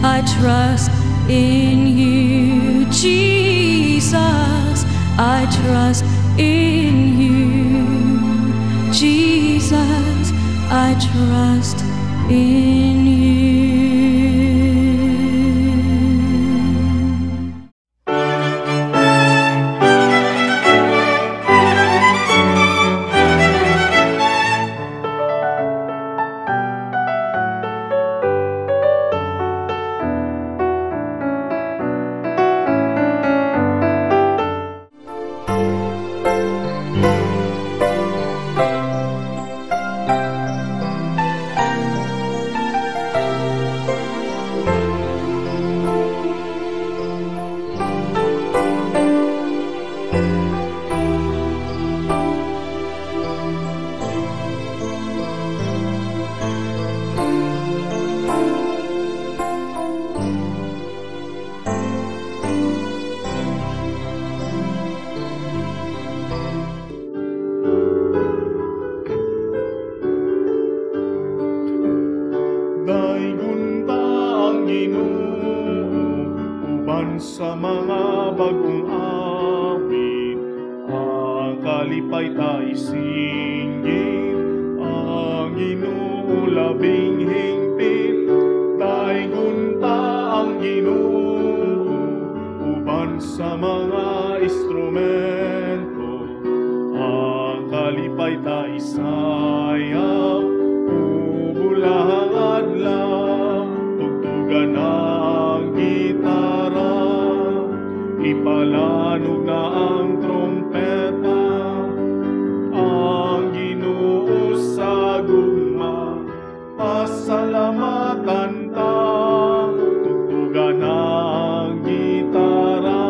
I trust in you. Jesus, I trust in you. Jesus, I trust in you. Daygon ta ang Ginoo uban sa mga bagong awit, ang kalipay ta isinggit, ang Ginoo labing hingpit. Daygon ta ang Ginoo uban sa mga instrumento, ang kalipay ta isayaw, ubulahang adlaw, tugtugan na ang gitara, ipalanog na ang trompeta, ang Ginoo sa gugma, pasalamatan ta, tugtugan na ang gitara,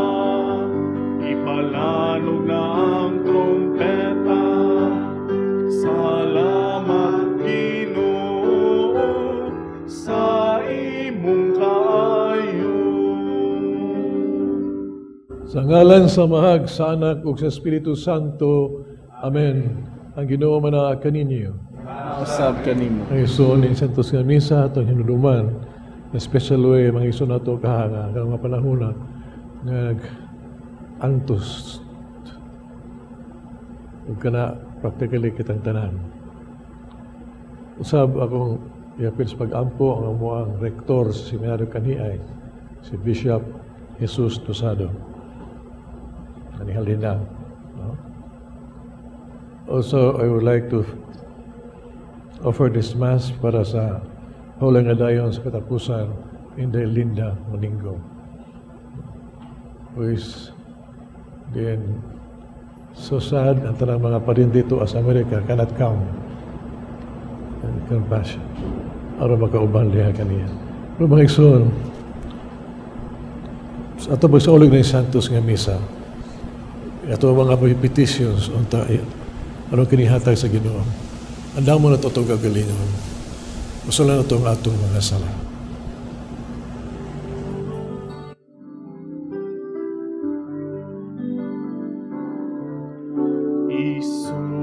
ipalanog na ang trompeta. Salamat Ginoo sa imong kaayo. Sa ngalan sa Amahag, sa Anak ug sa Espiritu Santo. Amen. Ang Ginoo manaa kaninyo. Usab kanimo. Ang isuon ning Santos nga Misa atong hinuduman, especially way mga isuon nato kahanga karong nga panahona nga nag-antos ug kana practically kitang tanan. Usab akong iapil sa pag-ampo ang amuang rektor sa Seminaryo Kaniay, si Bishop Jesus Dosado. Anihalin na. No? Also, I would like to offer this Mass para sa hulang nga dayon sa katapusan, Inday Linda Maningo, who is then so sad ang tanang mga parin dito as America cannot come and compassion aron makauban diha kaniya. Pero mga igsoon, sa ato pagsaulog ng Santos nga Misa, ato mga petitions unta aron kinihatag sa Ginoo. Andam mo na ito itong kagalingon. Usulan na itong atong mga sala.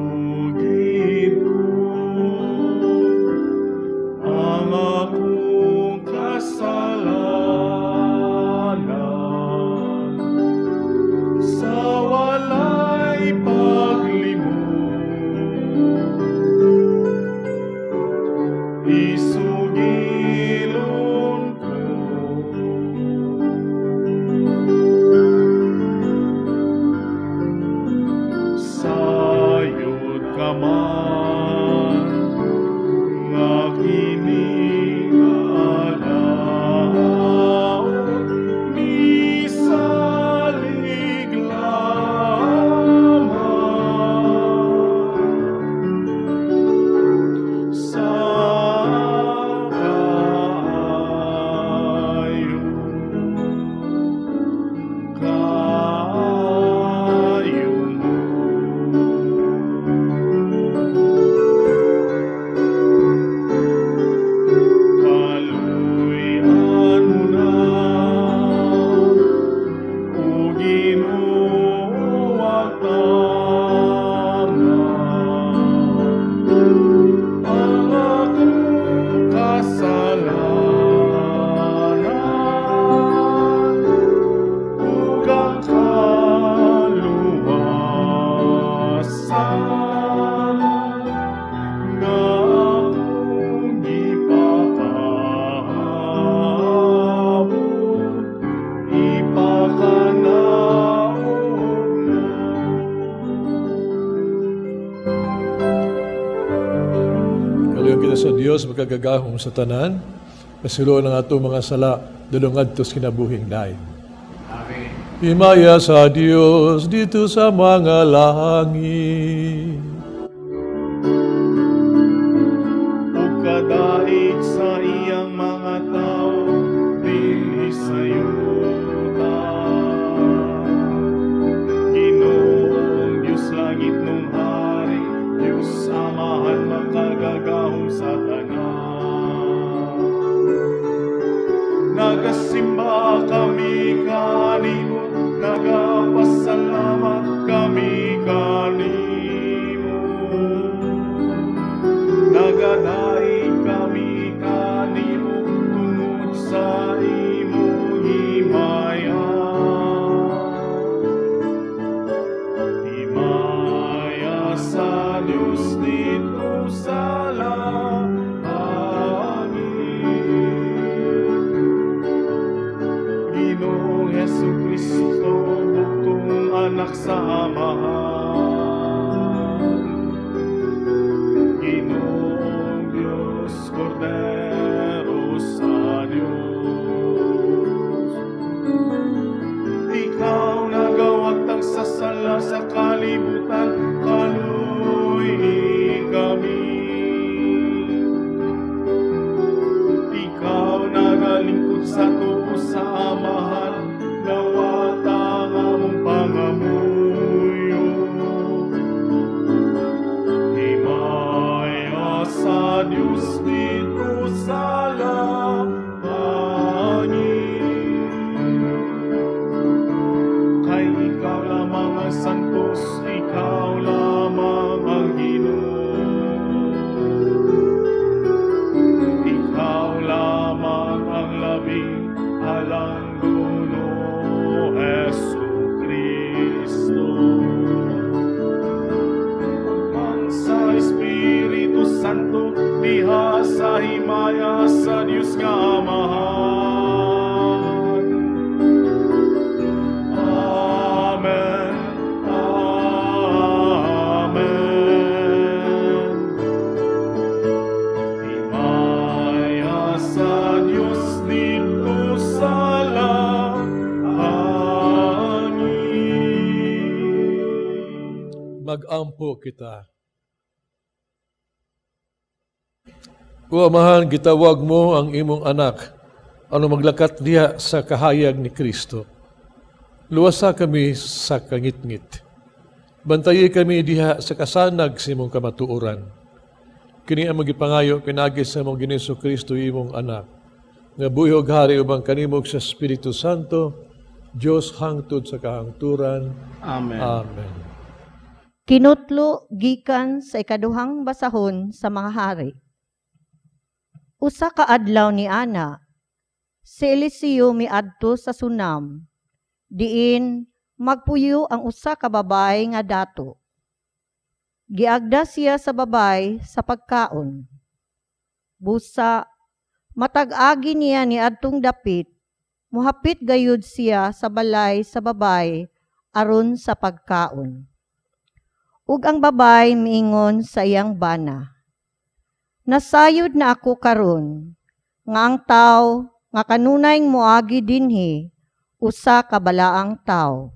Isugid ko ang akong kasalanan sa walay paglimot. Isugilon ko sayod ka man nga kini alaot misalig lamang sa kaayo kaayo mo. Padayon kita sa Dios makagagahom sa tanan. Pasiluan ang atong mga sala, dulong ngadto sa kinabuhing dayon. Amen. Himaya sa Dios didto sa mga langit. Ug kadaig sa iyang mga tawo dinhi sa yuta. Ginoong Diyos langit nung hari, Diyos Amahan makagagahom sa tanan. Nagasimba kami kanimo, nagapasalamat kami kanimo. Nagadaig kami kanimo tungod sa imong himaya. Himaya sa Dios didto sa langit. Ginoong Hesus Kristo, bugtong anak sa Amahan. Ginoong Diyos, Kordero sa Diyos. Ikaw nagawagtang sa sala sa kalibutan, kaluoy kami. Ikaw nagalingkod sa tuo sa Amahan, dawata ang among pangamuyo. Himaya sa Diyos didto sa langit. Kay ikaw lamang ang santos, ikaw lamang ang Ginoo. Ikaw lamang ang labing halangdon, Hesu Kristo. Uban sa Espiritu Santo, diha sa himaya sa Dios nga Amahan. Amen. Amen. Himaya sa Dios didto sa langit. Mag-ampo kita. O Amahan, gitawag mo ang imong anak, ano maglakat diha sa kahayag ni Kristo. Luwasa kami sa kangitngit. Bantayi kami diha sa kasanag sa imong kamatuoran. Kini ang magipangayo pinaagi sa imong Ginoong Kristo imong anak, nga buhi og hari ubang kanimo sa Espiritu Santo, Dios hangtod sa kahangturan. Amen. Amen. Kinutlo gikan sa ikaduhang basahon sa mga hari. Usa ka adlaw ni ana, si Eliseo miadto sa Sunam, diin magpuyo ang usa ka babay nga dato. Giagda siya sa babay sa pagkaon. Busa, matag-agi niya niadtong dapit, muhapit gayud siya sa balay sa babay aron sa pagkaon. Ug ang babay miingon sa iyang bana, "Nasayod na ako karon nga ang tawo nga kanunay moagi dinhi usa ka balaang tawo.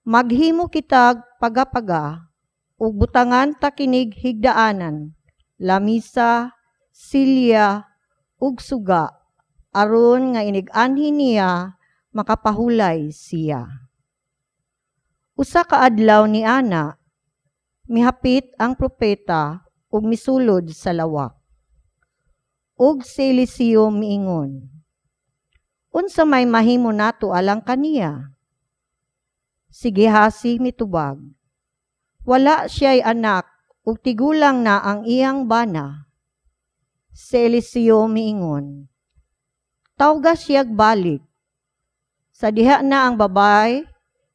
Maghimo kitag pagapaga ug butangan ta kinig higdaanan, lamisa, silya ug suga, aron nga inig-anhi niya makapahulay siya." Usa ka adlaw ni ana, mihapit ang propeta ug misulod sa lawak. Ug si Eliseo miingon, "Unsa may mahimo nato alang kaniya?" Si Gehazi mitubag, "Wala siya'y anak ug tigulang na ang iyang bana." Si Eliseo miingon, "Tawga siyag balik." Sa diha na ang babay,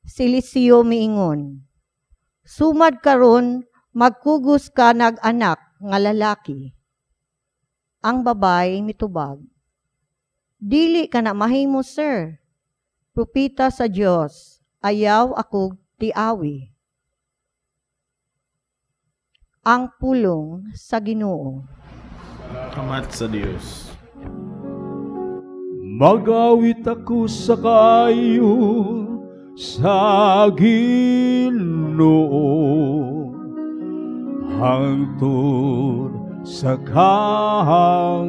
si Eliseo miingon, "Sumad karon magkugos ka nag-anak nga lalaki." Ang babay mitubag, "Dili ka na mahimo, sir. Propeta sa Dios, ayaw akog tiawi." Ang pulong sa Ginoo. Salamat sa Dios. Magawit ako sa kaayo sa Ginoo hangtod sa kahangturan.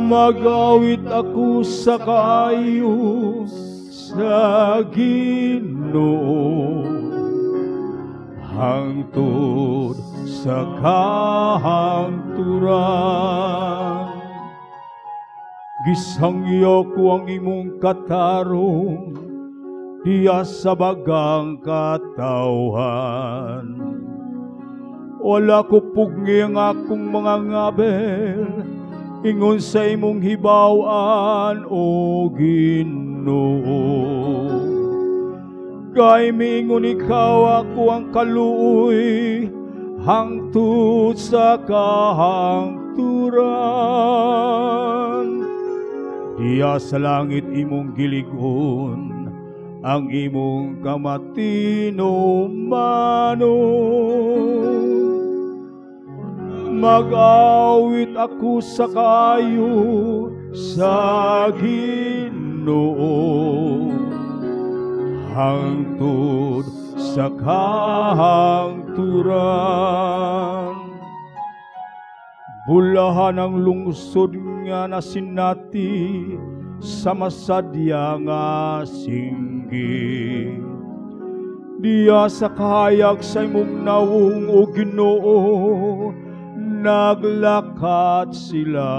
Magawit ako sa kaayo sa Ginoo hangtod sa kahangturan. Gisangyo ko ang imong katarong diya sa bagang katawhan. Wala ko pugni ang akong mga ngabel ingon sa imong hibaw-an, o Ginoo. Kay miingon ikaw, ako ang kaluoy hangtod sa kahangturan. Diya sa langit imong gilig-on ang imong kamatinumanon. Mag-awit ako sa kaayo sa Ginoo hangtod sa kahangturan. Bulahan ang lungsod nga nasinati sa masadya nga singgi. Diya sa kahayag sa imong nawong, o Ginoo, naglakat sila.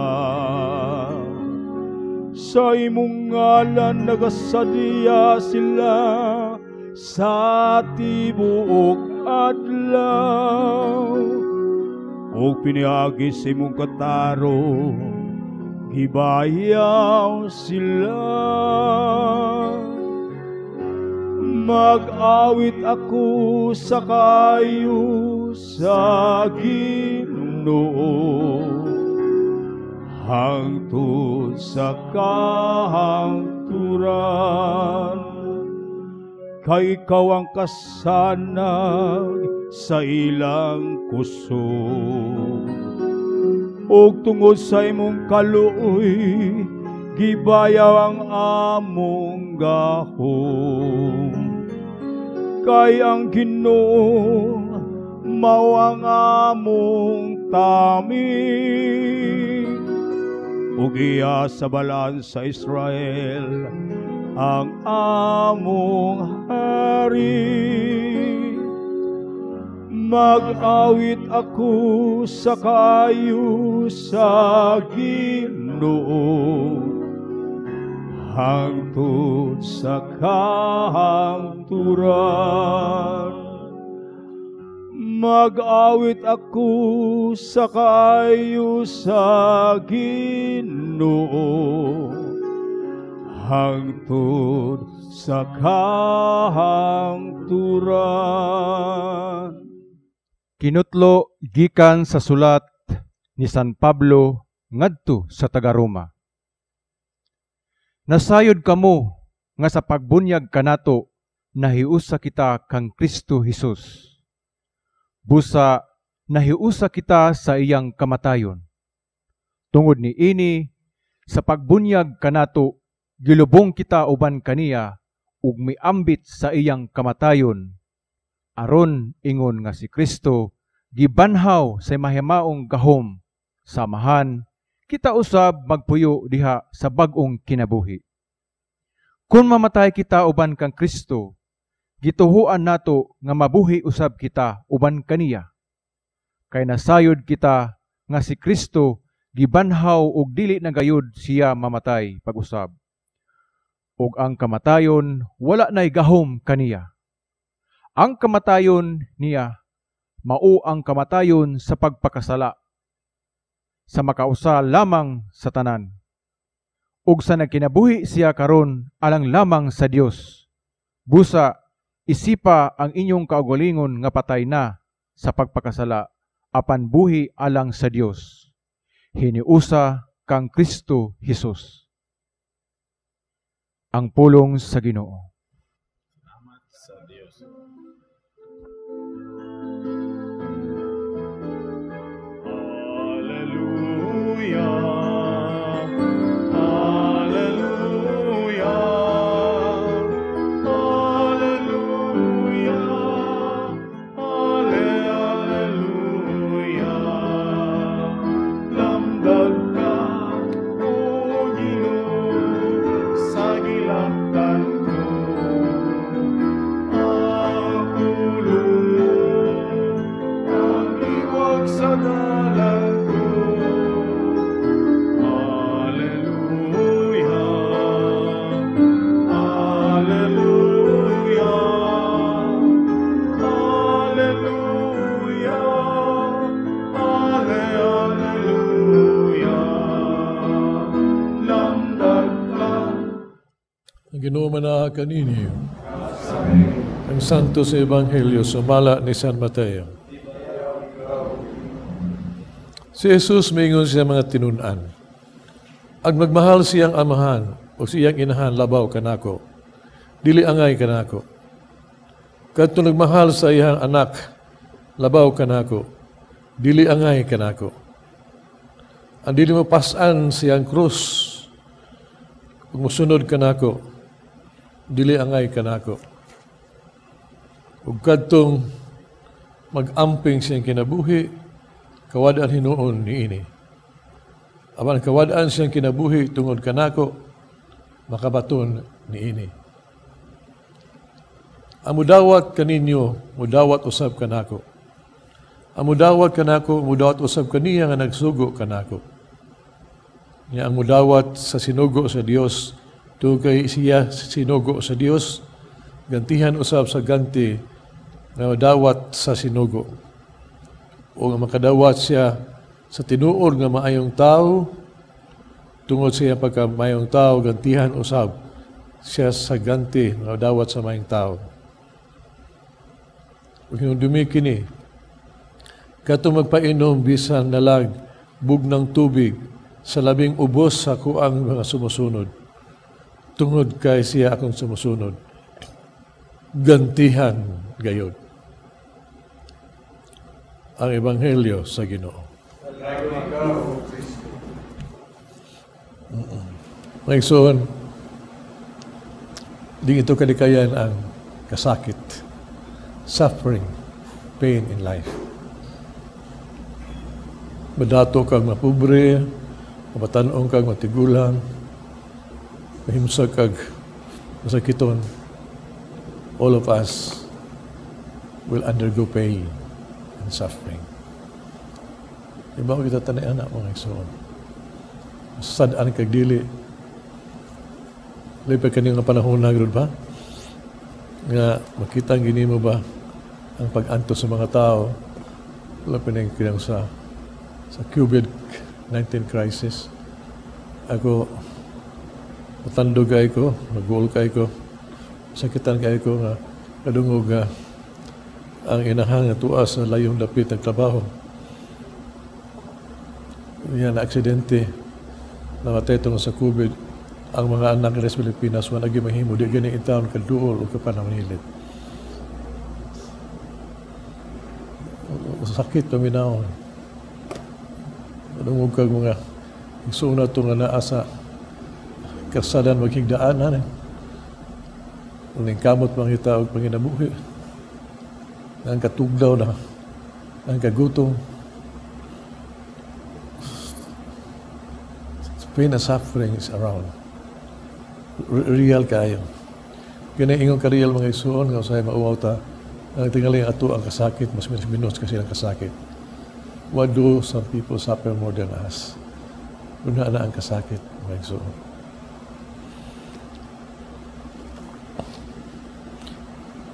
Sa imong ngalan nagasadya sila sa tibuok adlaw. Ug piniagi sa imong katarong, gibayaw sila. Mag-awit ako sa kaayo sa Ginoo hangtod sa kahangturan. Kay ikaw ang kasanag sa ilang kusog. Ug tungod sa imong kaluoy, gibayaw ang among gahom. Kay ang Ginoo mao ang among taming, ug iya sa balaan sa Israel ang among hari. Mag-awit ako sa kaayo sa Ginoo hangtod sa kahangturan. Mag-awit ako sa kaayo sa Ginoo hangtod sa kahangturan. Kinutlo gikan sa sulat ni San Pablo ngadto sa taga-Roma. Nasayod kamo nga sa pagbunyag kanato nahiusa kita kang Kristo Hesus. Busa nahiusa kita sa iyang kamatayon. Tungod ni ini sa pagbunyag kanato gilubong kita uban kaniya ug miambit sa iyang kamatayon, aron ingon nga si Kristo gibanhaw sa mahimaong gahom sa Amahan, kita usab magpuyo diha sa bag-ong kinabuhi. Kun mamatay kita uban kang Kristo, gituhuan nato nga mabuhi usab kita uban kaniya. Kay nasayod kita nga si Kristo gibanhaw ug dili na gayud siya mamatay pag-usab. Ug ang kamatayon wala nay gahom kaniya. Ang kamatayon niya mao ang kamatayon sa pagpakasala, sa makausa lamang sa tanan. Ug sa nagkinabuhi siya karon alang lamang sa Dios. Busa isipa ang inyong kaugalingon nga patay na sa pagpakasala, apan buhi alang sa Dios. Hiniusa kang Kristo Hesus. Ang pulong sa Ginoo. Salamat sa Dios. Ang Ginoo manaa kaninyo. Ang Santo sa Ebanghelyo sumala ni San Mateo. Si Jesus miingon siya mga tinun-an. Ang magmahal siyang amahan o siyang inahan labaw kanako, dili angay kanako. Kadto nagmahal sa iyang anak labaw kanako, dili angay kanako. Ang dili mo pas-an siyang krus, kung musunod kanako, dili angay kanako. Ug kadtong mag-amping siyang kinabuhi, kawad-an hinuon niini. Apan kawad-an siyang kinabuhi tungod kanako, makabaton niini. Ang mudawat kaninyo, mudawat usab kanako. Ang mudawat kanako, mudawat usab kaniya nga nagsugo kanako. Nya ang mudawat sa sinugo sa Dios, tungod kay siya sinugo sa Dios, gantihan usab sa ganti nga mudawat sa sinugo. O nga makadawat siya sa tinuod nga maayong tao, tungod siya pagka maayong tao, gantihan usab siya sa ganti nga dawat sa maayong tao. Ug hinumdumi kini, kadtong magpainom bisan nalag bugnang tubig sa labing ubos sa kuang mga sumusunod, tungod kay siya akong sumusunod, gantihan gayod. Ang Ebanghelyo sa Ginoo. Mga igsoon, di ito kalikayan ang kasakit, suffering, pain in life. Madato kag mapobre, mabatan-ong kag matigulang, mahimsag kag masakiton. All of us will undergo pain and suffering. Iba ko kita tanay anak mga igsoon. Sad-an kag dili. Lipay kaning nga panahon na gud ba? Nga makita gini mo ba ang pag-antos sa mga tao, labi na kinang sa COVID-19 crisis. Ako, matandog kay ko, maguol kay ko, sakitan kay ko nga kadungog nga ang inahan nga tuwa sa layong dapit ng trabaho. Yan na aksidente, namatay tungod sa COVID, ang mga anak nila sa Pilipinas, wala lagi mahimo, di gani in town kaduol o kapanamanilit. Sakit paminaw. Kadungog kag mga igsoon na ito nga naa sa kasadan maghigdaanan. Uning kamot mangita og panginabuhi. Ang katugdaw na, ang kagutom. Pain and suffering is around. Real kayo. Kaya ingon ka real mga igsoon, nga usahay mauwaw ta, ang tingali ato ang kasakit, mas minus kasi ang kasakit. Why do some people suffer more than us? Una na ang kasakit, mga igsoon.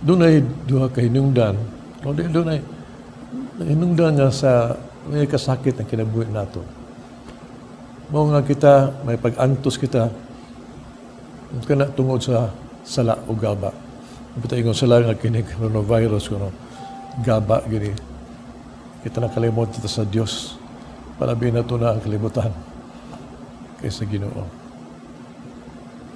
Doon ay duha ka hinungdan. O doon ay hinungdan nga sa may kasakit ang kinabuhi nato. Mao nga kita, may pag-antos kita, kana tungod sa sala o gaba. Kita ingon sala nga kini coronavirus kuno gaba gini. Kita nakalimot kita sa Dios. Palabi na to na ang kalibutan kaysa Ginoo.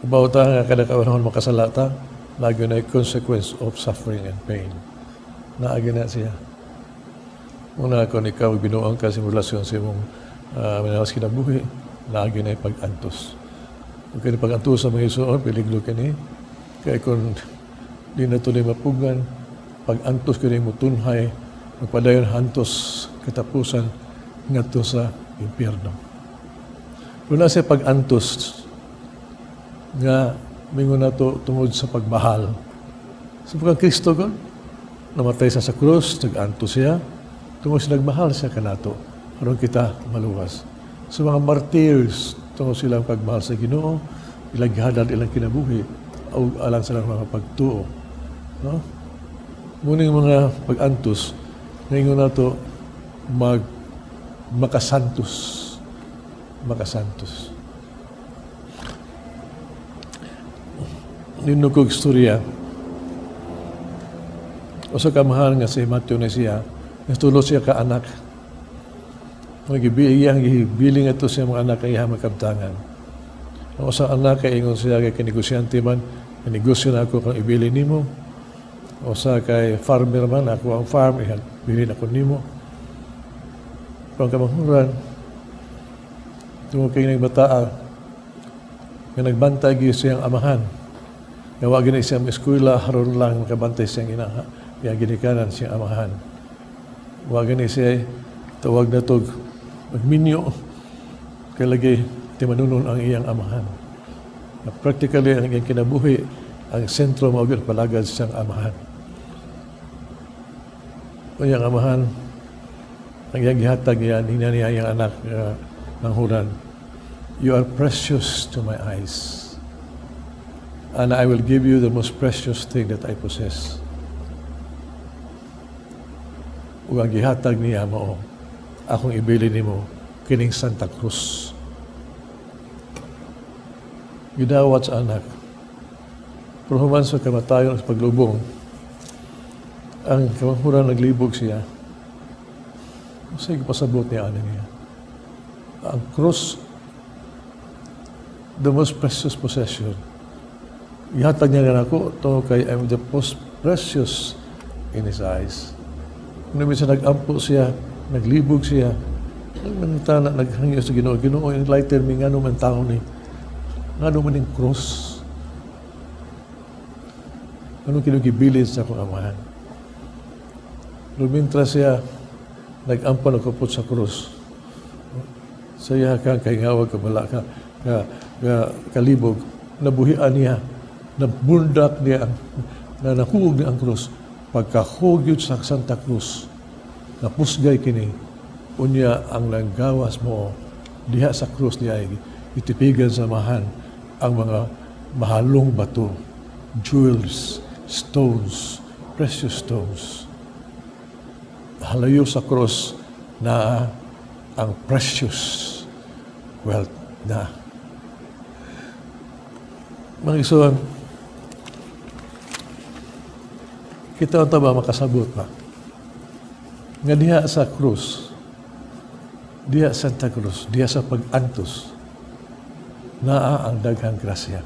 Ubaw ta nga kada kawanahon makasala ta, lagi na consequence of suffering and pain. Naagi na siya. Una, kung ikaw binuang ka simulasyon sa imong manawas kinabuhi, naagi na pag-antos. Kung kini pag-antos sa mga isuon, piliglo kini. Kaya kung di na ito mapugan, pag-antos kini mo tunhay, magpadayon hantos katapusan ngadto sa impyerno. Una siya pag-antos nga mingon na to tungod sa pagmahal. Sa pagkang Kristo God, namatay siya sa krus, nag-antos siya, tungod sa nagmahal siya kanato, aron kita maluwas. Sa mga martyrs, tungod silang pagmahal sa Ginoo, ilang gihadal ilang kinabuhi, o alang silang mga pagtuo. No? Muning mga pag-antos, ngayon na to, makasantos. Makasantos. Ninukog istorya. Usa ka amahan nga si Matthew na siya, nagtulo siya ka anak. Nagibiyang gibiling ato siya mga anak kay makabtangan. Ang usa anak kay ingon siya kay negosyante man, negosyo na ako kang ibili nimo. Usa kay farmer man, ako ang farm, ibilin ako nimo. Pero ang kamanghuran, tungod kay nagbataa, nga nagbantay gyud siyang amahan. Nga wa gini siya eskwela, haron lang makabantay siyang ina, iyang ginikanan siyang amahan. Wa gani siya tawag na tog magminyo kay lagi timanunon ang iyang amahan. Na practically ang iyang kinabuhi, ang sentro mao gyud palagad siyang amahan. Ang iyang amahan, ang iyang gihatag niya, niya niya iyang anak manghuran, "You are precious to my eyes. And I will give you the most precious thing that I possess." Ug ang gihatag niya mao, "Akong ibili nimo kining Santa Cruz." Gidawat sa anak. Pero human sa kamatayon sa paglubong, ang kamanghuran naglibog siya. Sige, pasabot niya ano niya. Ang cross, the most precious possession. Ihatag niya nga ako, ito kay I'm the most precious in His eyes. Nung minsan nag-ampo siya, naglibog siya, nagmangitana, naghangyo sa Ginoo, "Ginoo, enlighten me, ngano man tao ni, ngano man yung cross, ano kinugibilin sa akong amahan?" Pero mientras siya nag-ampo, nagkupot sa krus, sa iya kang kahingawag, kabala ka, ka, ka, kalibog, nabuhian niya, nabundak niya, na nahuog niya ang krus. Pagkahug sa Santa Cruz, napusgay kini, unya ang langgawas mo, diha sa krus niya, itipigan sa mahan ang mga mahalong bato, jewels, stones, precious stones. Halayo sa cross na ang precious wealth na. Mga isuan, kita ang taba makasabot ba? Nga diha sa krus, diha Santa Cruz, diha sa pag-antos, naa ang daghang grasya.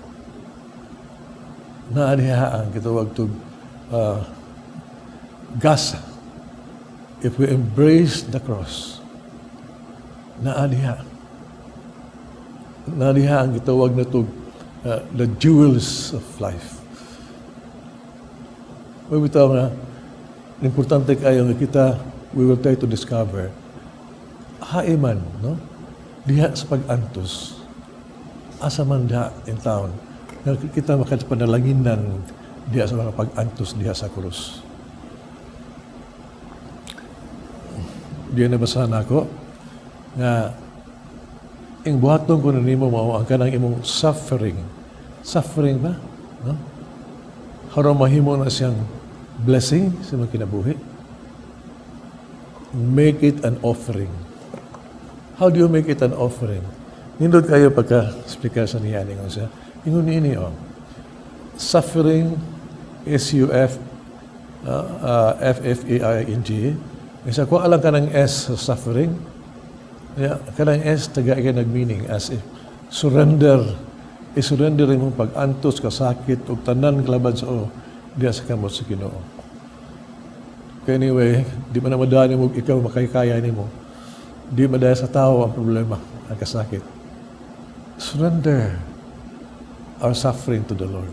Naa diha ang kitawag tog gasa. If we embrace the cross, naa diha. Naa diha ang gitawag na tog the jewels of life. May bitaw nga, importante kayo nga kita, we will try to discover, haiman, no? Diha sa pag-antos, asa man diha in town, nga kita makapanalanginan diha sa mga pag-antos diha sa krus. Diya nabasahan ako nga ing buhaton ko na nimo mao ang kanang imong suffering. Suffering ba? No? Haron mahimo na siyang blessing sa mga kinabuhi. Make it an offering. How do you make it an offering? Nindot kayo pagka-speaker sa niya, ningon siya. Ingon niini, oh. Suffering, S-U-F, F-F-A-I-N-G. Isa ko alam ka ng S sa suffering. Yeah, kanang S, taga ka nag-meaning as if surrender. I-surrender imong pag-antos, kasakit, ug tanan kalabad sa o, diya sa kamot sa Ginoo. Okay, anyway, di man na madani mo, ikaw makaykaya nimo. Di madaya sa tao ang problema, ang kasakit. Surrender our suffering to the Lord.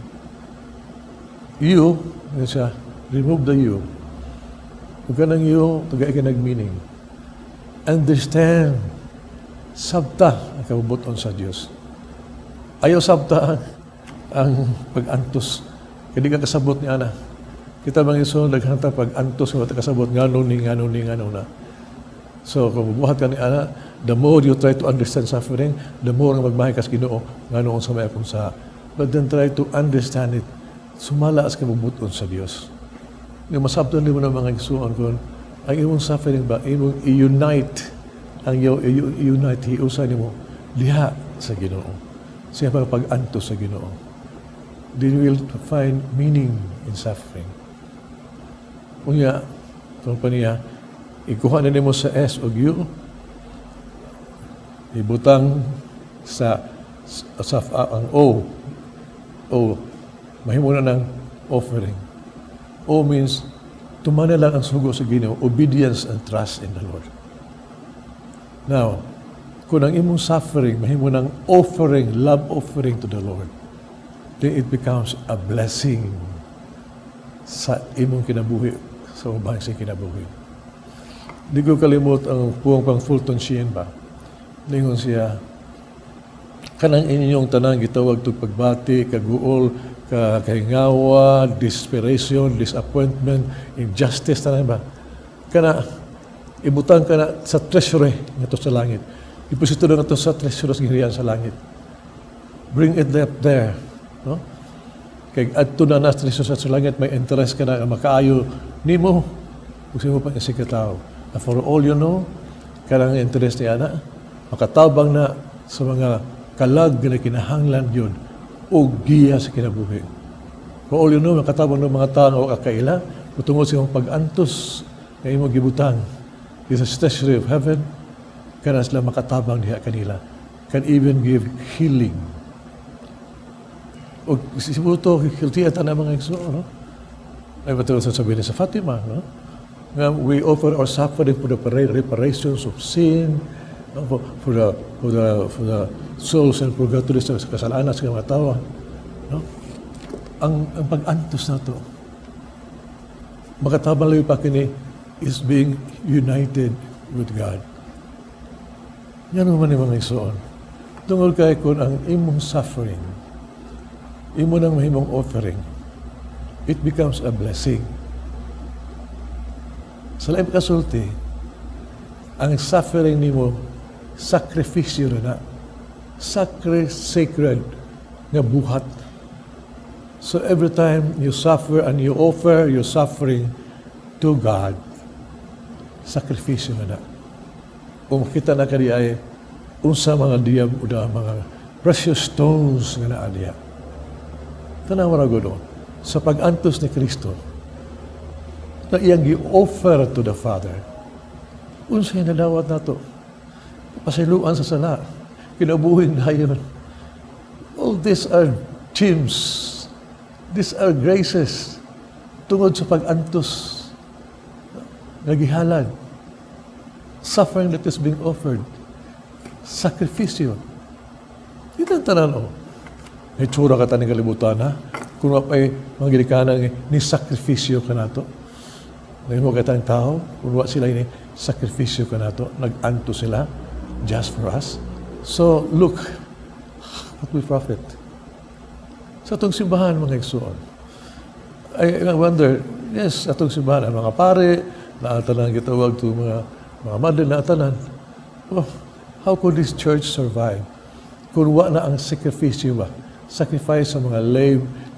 You, yun siya, remove the you. Huwag ka ng you, taga ka nag-meaning. Understand, sabta ang kabubuton sa Diyos. Ayaw sabta ang pag-antos. Hindi ka kasabot ni Ana. Kita bang iso, naghanta pag-antos, nga kasabot, ngano ni, ngano ni, ngano na. So, kung buhat ka ni Ana, the more you try to understand suffering, the more nga magmahay ka sa Ginoo, ngano sa may akong sa. But then try to understand it. Sumala sa kabubuton sa Diyos. Yung masabton mo ng mga igsuon kung ang imong suffering ba, imong i-unite, ang i-unite, hiusa nimo diha sa Ginoo. Siya pag-antos sa Ginoo. Then you will find meaning in suffering. Unya, itong pa niya, ikuha na nimo sa S o U, ibutang sa ang O, O, mahimo na ng offering. O means, tumana lang ang sugo sa Ginoo, obedience and trust in the Lord. Now, kung ang imong suffering, mahimo ng offering, love offering to the Lord, then it becomes a blessing sa imong kinabuhi, sa ubang sa kinabuhi. Di ko kalimot ang puwang pang Fulton Sheen ba? Ningon siya, kanang inyong tanang gitawag tug pagbati, kaguol, ka kahingawa, desperation, disappointment, injustice, tanan ba? Kana, ibutang ka na sa treasury ngadto sa langit. Deposito na ngadto sa treasury sa gingharian sa langit. Bring it up there. No? Kay adto na na treasure sa langit, may interest ka na nga makaayo nimo ug sa imo pang isigkatawo. And for all you know, kanang interest niya na, makatabang na sa mga kalag nga kinahanglan yun o giya sa kinabuhi. For all you know, makatabang ng mga tao nga wa kaila, tungod sa imong pag-antos nga imong gibutang is a treasury of heaven, kana sila makatabang diha kanila. Can even give healing. O siguro to, hiltiya ta na mga igsoon, no? Ay matulad sa sabihin sa Fatima, no? Nga we offer our suffering for the reparations of sin, no? For the souls and purgatory sa kasalanan sa mga tao. No? Ang pag-antos na to, makatabang labi pa kini is being united with God. Yan naman ni mga igsoon. Tungod kay kung ang imong suffering, imo nang mahimong offering, it becomes a blessing. Sa laing kasulti, ang suffering nimo, sakripisyo na na. Sacred nga buhat. So every time you suffer and you offer your suffering to God, sakripisyo na na. Kung makita na kadi ay unsa mga diyam o mga precious stones nga naa diha. Tanaw ra gud sa pag-antos ni Kristo na iyang gi-offer to the Father. Unsay nadawat nato? Pasayloan sa sala. Kinabuhing dayon. All these are gems. These are graces. Tungod sa pag-antos nga gihalad. Suffering that is being offered. Sakripisyo. Ito ang tanan, oh. May tsura ka taning kalibutan, ha? Kung wa pa'y mga ginikanan ni sakripisyo ka nato. Ngayon mo katang tao, kung wa sila ni sakripisyo ka nato, nag-anto sila just for us. So, look, what we profit. Sa atong simbahan, mga igsoon, I wonder, yes, atong simbahan, ang mga pare, naatanan gitawag to mga madre, naatanan. Oh, how could this church survive? Kung wa na ang sakripisyo ba? Sacrifice sa mga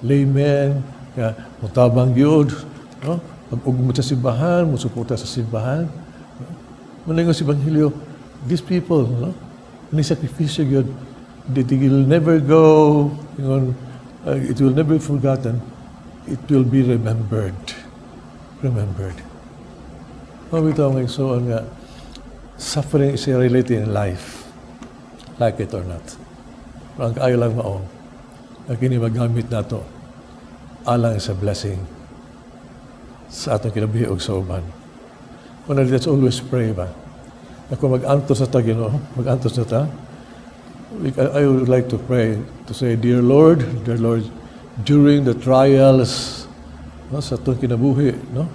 laymen, nga mutabang gyud, no? Pag-ugmot sa simbahan, musuporta sa simbahan. Malingon sa Ebanghelyo, these people, no? Ni sakripisyo gyud, they will never go, ingon, it will never be forgotten, it will be remembered. Remembered. Mao bitaw, mga igsoon, nga suffering is a reality in life, like it or not. Pero ang kaayo lang mao, na kini magamit nato alang sa blessing sa atong kinabuhi og sa uban. Una, let's always pray ba? Na kung mag-antos na ta, Ginoo, mag-antos na ta, I would like to pray, to say, "Dear Lord, dear Lord, during the trials, no, sa atong kinabuhi, no,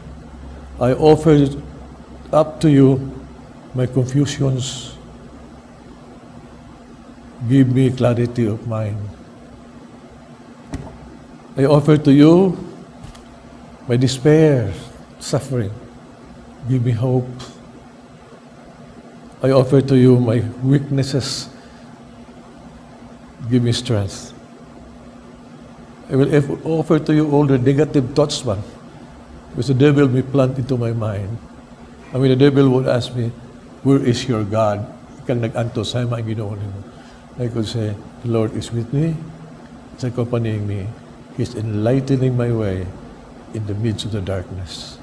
I offer up to you my confusions. Give me clarity of mind. I offer to you my despair, suffering. Give me hope. I offer to you my weaknesses. Give me strength. I will offer to you all the negative thoughts, man, which the devil may plant into my mind." I mean, the devil would ask me, "Where is your God? Ikang nag-antos, sa ang Ginoo nimo?" I could say, "The Lord is with me, He's accompanying me. He He's enlightening my way in the midst of the darkness.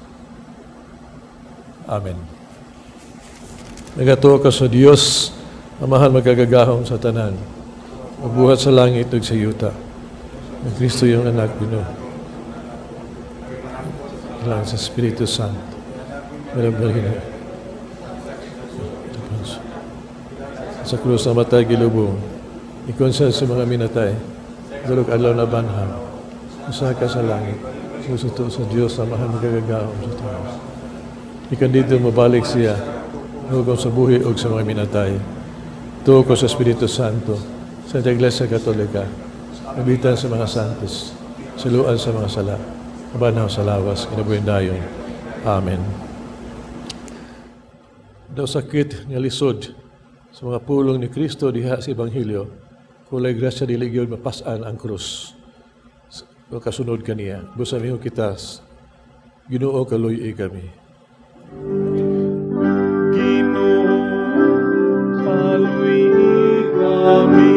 Amen. Nagatuo ko sa Dios, Amahan magkagagahom sa tanan, mabuhat sa langit ug sa yuta. Ang Kristo iyong anak, Ginoo. Lang sa Espiritu Santo. Sa krus na matay gilubong, ikonsa sa mga minatay, dalog adlaw na banhaw, usa ka sa langit, usuto sa Dios Amahan magkagagahom sa tanan. Ikan dito mabalik siya, hukom sa buhi ug sa mga minatay. Tuo ko sa Espiritu Santo, sa Iglesia Katolika, kabitan sa mga santos, siluan sa mga sala, kabanaw sa lawas, kinabuhin dayon. Amen. Daw sakit nga lisod sa mga pulong ni Kristo diha sa Ebanghelyo, kulay grasya dili gyud mapas-an ang krus. O kasunod kaniya, busa miho kitas, Ginoo kaluy-i kami. Ginoo kaluy-i kami.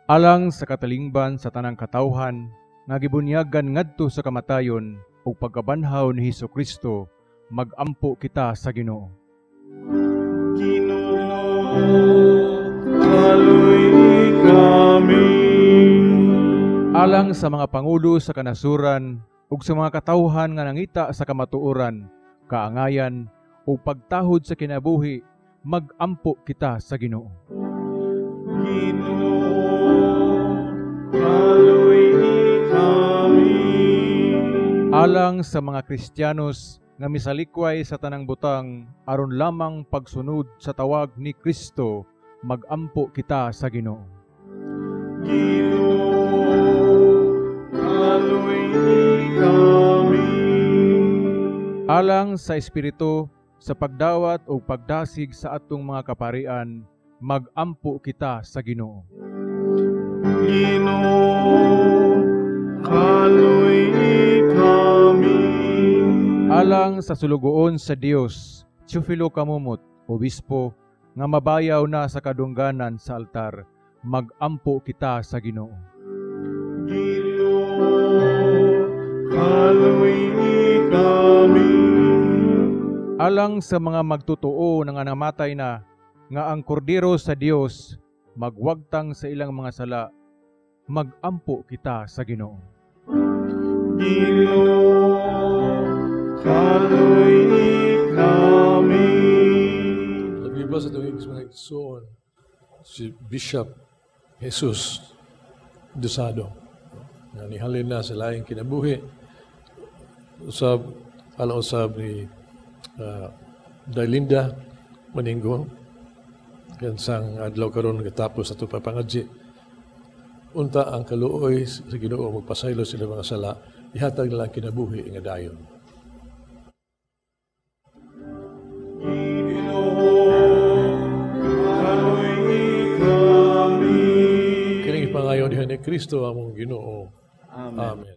Alang sa katalingban sa tanang katawhan nga gibunyagan ngadto sa kamatayon ug pagkabanhaw ni Hesus Kristo, magampo kita sa Ginoo. Ginoo kaluy-i kami. Alang sa mga pangulo sa kanasuran ug sa mga katawhan nga nangita sa kamatuoran, kaangayan ug pagtahod sa kinabuhi, magampo kita sa Ginoo. Ginoo kaluy-i kami. Alang sa mga Kristiyanos nga misalikway sa tanang butang aron lamang pagsunod sa tawag ni Kristo, magampo kita sa Ginoo. Ginoo kaluy-i kami. Alang sa Espiritu sa pagdawat o pagdasig sa atong mga kaparian, magampo kita sa Ginoo. Ginoo kaluy-i kami. Alang sa sulugoon sa Dios, Teofilo Camomot, obispo, nga mabayaw na sa kadungganan sa altar, magampo kita sa Ginoo. Ginoo kaluy-i kami. Alang sa mga magtotoo nga namatay na, nga ang kordero sa Dios magwagtang sa ilang mga sala, magampo kita sa Ginoo. Ginoo kaluy-i kami. Nagbibasa sa itong mga igsoon si Bishop Jesus Dosado, nga nihalin na sa laing kinabuhi. Usab, alang usab ni Dailinda Maningo, kansang adlaw karon katapos ato papangadji. Unta ang kaluoy sa Ginoo magpasaylo sila mga sala, ihatag nila ang kinabuhi nga dayon. Ginoo kaluy-i kami. Kining ipangayo diha ni Kristo among Ginoo. Amen. Amen.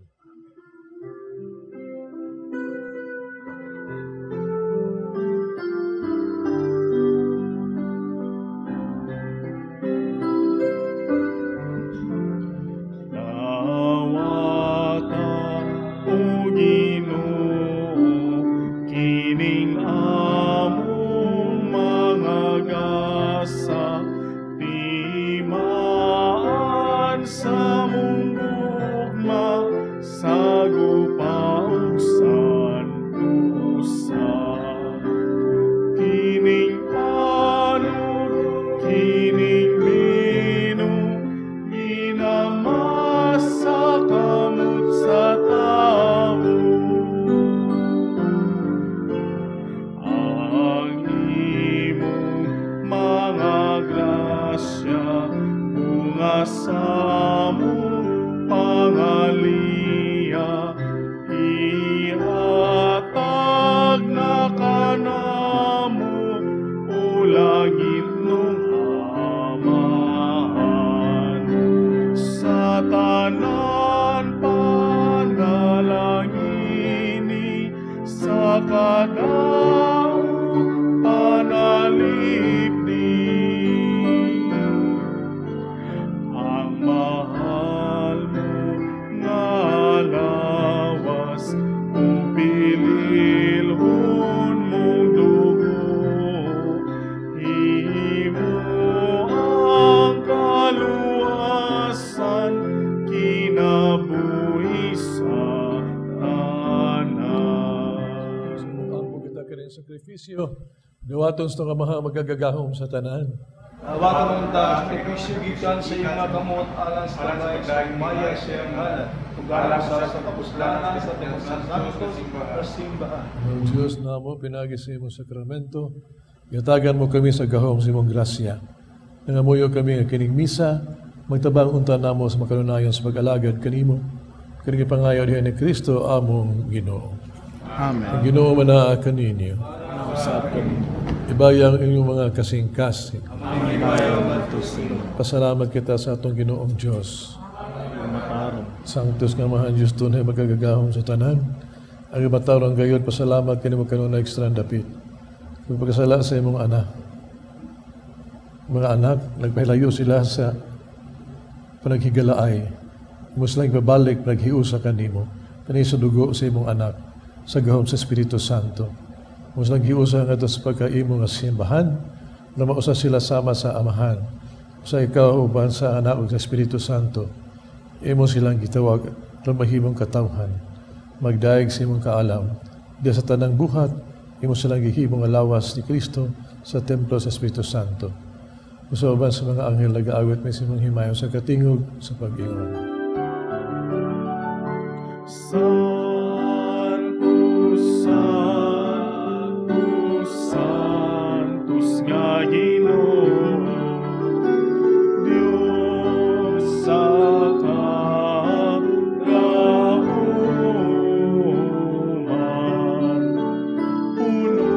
Dawata o Ginoo kining among mga gasa, timaan sa mong gugma, sagupa ug santusa. Kining panod, kining bino, ginamasa kamot sa tao. Ang imong mga grasya, bunga sa among pangaliya, ihatag na kanamo, o langit nung Amahan. Sa tanan panalangini, sa kadaot panalipni. Ang Kini sakripisyo, duwaton sa Amaha magagagahom sa tanan. Awaton unta sakripisyo gikan sa iyong mga kamot alang sa pagdaig sa himaya sa iyang ngalan ug alang sa kapuslanan sa tibuok santos nga simbahan. Ang Diyos namo pinaagi sa imong sakramento, gatagan mo kami sa gahom sa imong grasya. Nangamuyo kami nga kining misa, magtabang unta namo sa makanunayon sa pag-alagad kanimo. Kining ipangayo diha ni Kristo among Ginoo. Amen. Ang Ginoo manaa kaninyo. Usab kaninyo. Ibaya ang inyong mga kasing-kasing. Pasalamat kita sa atong Ginoong Diyos. Sanctus nga Amahan Diyos tunay magagagahom sa tanan. Ang imatarong gayon, pasalamat kanimo kanunay ekstrang dapit. Kung pagkasala sa imong anak, mga anak, nagpahilayo sila sa panaghigalaay. Muslang ibabalik, naghiusa kanimo. Kani sa dugo sa imong anak, sa gahom sa Espiritu Santo. Muslang hiusa nga sa pagkaimo nga simbahan, na mausa sila sama sa Amahan. Sa ikaw uban sa anak ug sa Espiritu Santo, imo silang gitawag aron mahimong katawhan. Magdaig sa imong kaalam. Diya sa tanang buhat, imo silang gihimong lawas ni Kristo sa templo sa Espiritu Santo. Usa uban sa mga anghel nagaawit may sa imong himayon sa katingog sa pag-ingon. Sanctus, Sanctus, Sanctus nga Ginoo, Dios sa kagahuman, puno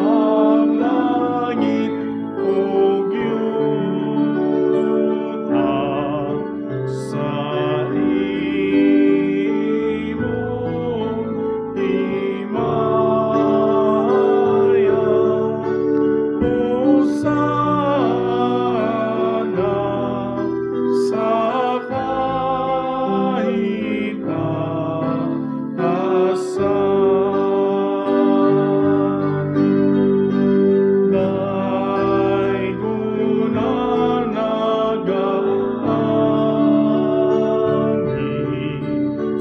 ang langit ug yuta sa imong himaya. Hosana sa kahitasan. Daygon nagaanhi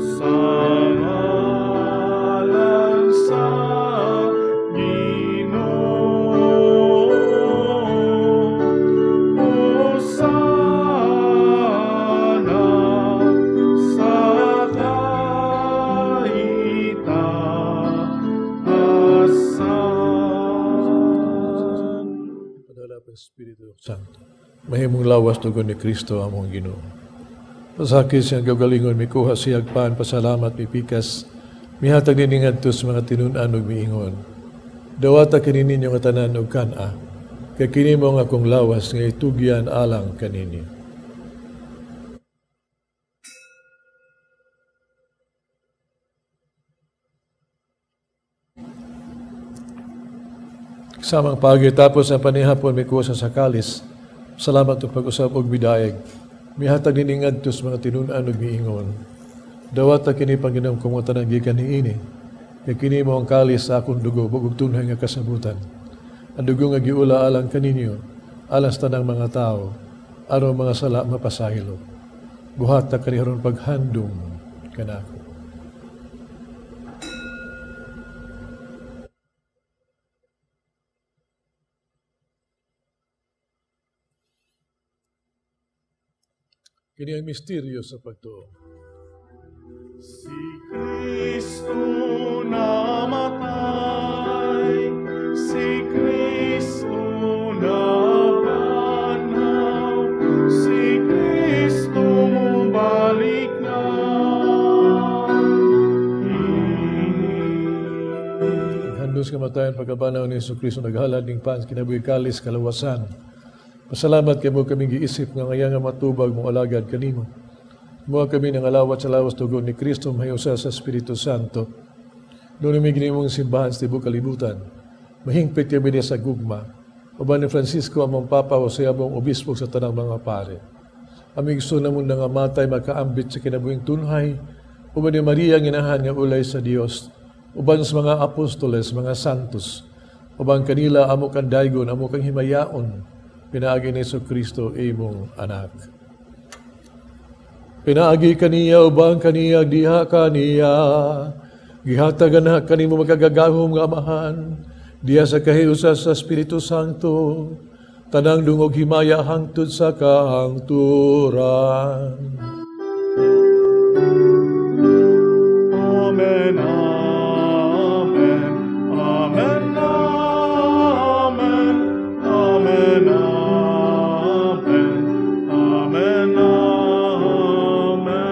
sa ngalan sa Ginoo. Hosana sa kahitasan. Padala pa Espiritu Santo. Mahimong lawas dugo ni Kristo among Ginoo. Pasakit siyang gagalingon, mikuha siyag pan, pasalamat, mipikas, mihatag nining ngadto sa mga tinun-an ug miingon. Dawata kini ninyo nga tanan ug kan-a, kay kini mao ang akong lawas nga itugyan alang kaninyo. Samang pagi tapos ang panihapon mikuha sa kalis. Salamat ug pag-usab og bidayeg. Mihatag nining ngadto sa mga tinun-an ug miingon. Dawata kini Panginoon kung tanan gikan niini. Kay kini mao ang kalis sa akong dugo bug-og tunhay nga kasabutan. Ang dugo nga giula alang kaninyo, alang sa tanang mga tawo, aron mga sala mapasaylo. Buhata kani aron paghandom kanako. Kini ang misteryo sa pagtuo. Si Kristo namatay, si Kristo nabanhaw, si Kristo mubalik na. Naghandos kamatayon pagkabanaw ni Hesus Kristo naghalad ning pan kinabuhi kalis kalawasan. Pasalamat kay mo kami giisip nga ngaya nga matubag mong alagad kanimo. Muha kami ng alawat sa lawas dugo ni Kristo mahiusa sa Espiritu Santo. Doon mi ginimong simbahan sa tibuok kalibutan. Mahingpit kami niya sa gugma. Uban ni Francisco among Papa Jose among obispo sa tanang mga pare. Aming gusto namon nga matay makaambit sa kinabuhing tunhay. Uban ni Maria ang inahan nga ulay sa Dios. Uban sa mga apostoles, mga santos. Uban kanila amo kang daygon, amo kang himayaon. Pinaagi ni Hesus Kristo imong anak. Pinaagi kaniya ubang kaniya diha kaniya Gihatag na kanimo makagagahom nga Amahan, diha sa kahiusa sa Espiritu Santo, tanang dungog himaya hangtod sa kahangturan. Amen, amen, amen, amen, amen, amen, amen, amen.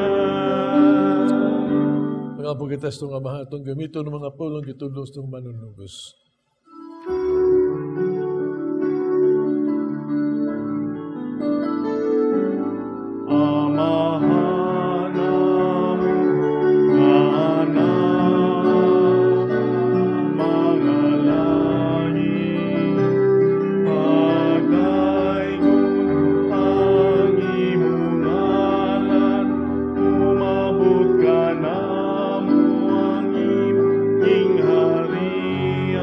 Mga po kita sa itong Amahan, itong gamiton ng mga pulong gitudlo sa itong manunugos. Amahan among anak, mga langit, pagdaygon ang imong ngalan, umabot ka namo ang imong gingharian,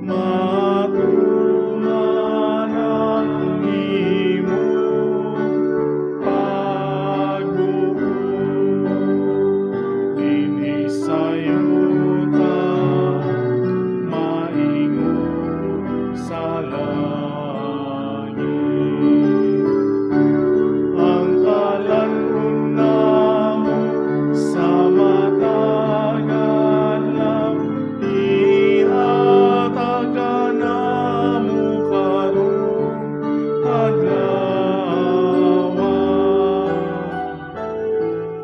matuman ang imong pagbuot dinhi sa yuta, maingon sa langit. Ang kalan-on namo sa matag adlaw, ihatag kanamo karong adlaw.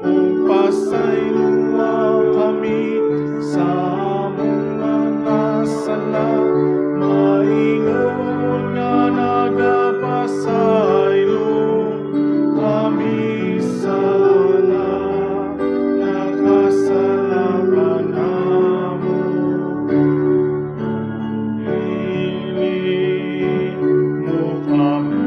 Ug pasayloa kami sa among mga sala, maingon nga nagapasaylo kami sa nakasala kanamo. Dili mo kami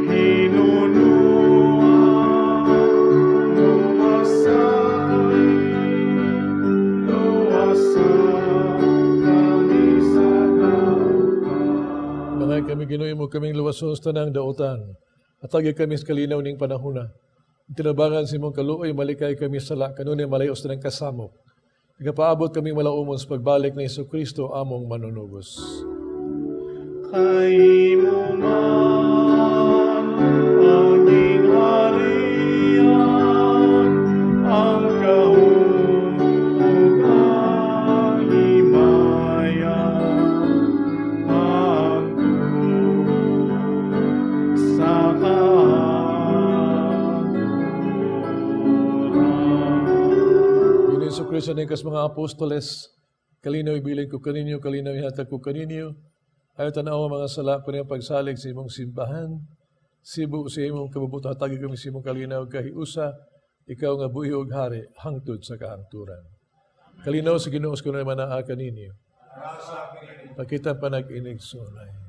Hinunuan, luwasa kami, luwasa kami sa dautan. Mga kami Ginoo mo kaming luwason sa tanang dautan. Atagi kami sa kalinaw ning panahona. Tinabangan sa imong kaluoy, malikay kami sala, kanunay malayo sa tanang kasamok. Nagapaabot kami malaumon sa pagbalik ni Jesucristo among manunubos. Kay mo man ang gingharian, ang gahom ug ang himaya, hangtod sa kahangturan. Ginoo Jesucristo ning kas mga apostoles, kalinaw ibilin ko kaninyo, kalinaw ihatag ko kaninyo. Ayaw tanaw ang mga sala ko niyang pagsalig sa imong simbahan. Sibo sa imong kabubuto, hatagi kami sa imong kalinaw kahiusa, ikaw nga buhi ug hari, hangtod sa kahangturan. Kalinaw sa Ginoo sa kanunay manaa kaninyo. Pakita panag-inig sunay.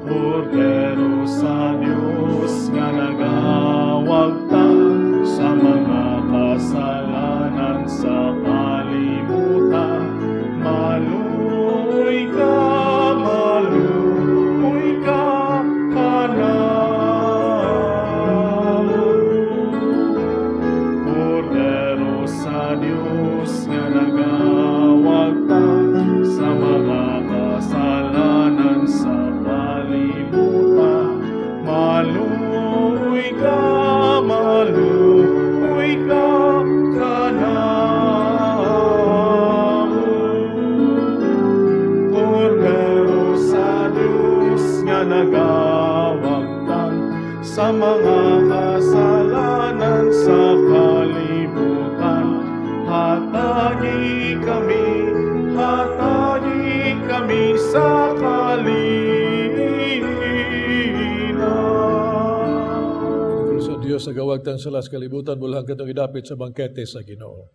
Kordero sa Dios nga nagawagtang sa mga kasalanan sa kalibutan, maluoy ka kanamo. Kordero sa Dios nga nagawagtang sa mga kasalanan sa kalibutan, maluoy ka kanamo. Kordero sa Dios nga nagawagtang sa mga kasalanan sa kalibutan, hatagi kami sa kalinaw. Sa Dios nagawagtang sala sa kalibutan, bulang katong idapit sa bangkete sa Ginoo.